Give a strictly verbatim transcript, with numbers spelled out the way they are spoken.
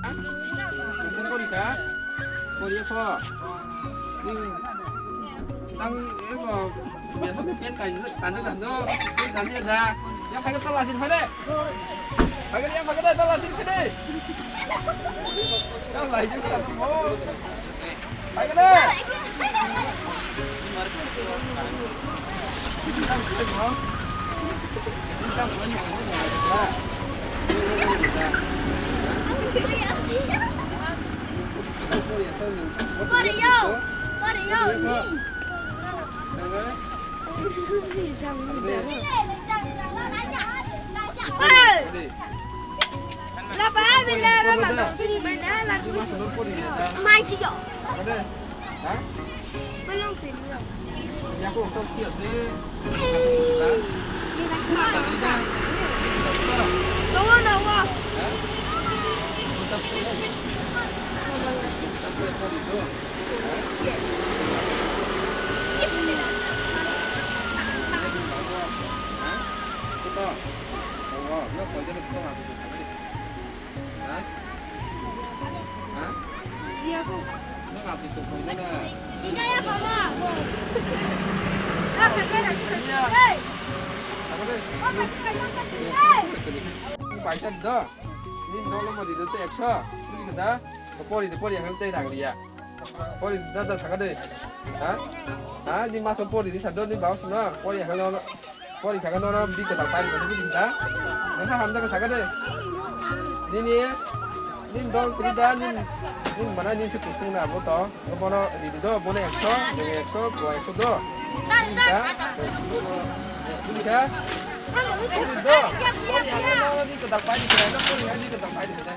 Kori ka? Kori ko. Ning tang ego biasa pen kai kan kan do. Pen kan da. Ya pakai telah sini pada. Pakai yang pakai telah sini pada. Yang lain juga ada mau. Pakai deh. Paisa do. Ni dolo mo di do te ekso. Ni da. Pori de pori ang te rang dia. Pori da da saka de. Ha? Ha, ni maso pori di sado ni baos na. Pori ang no. Pori kha no no bi ka ta pai ko bi da. Na ha ham da saka de. Ni ni. Ni dol tri da ni. Ni mana ni se kusung na bo to. Ko bono di di do bo ne ekso, ni ekso, bo ekso do. Ni da. Ni da. Pori do. Pori ang no ni ka ta pai di ka no pori ang ni ka ta pai di ka.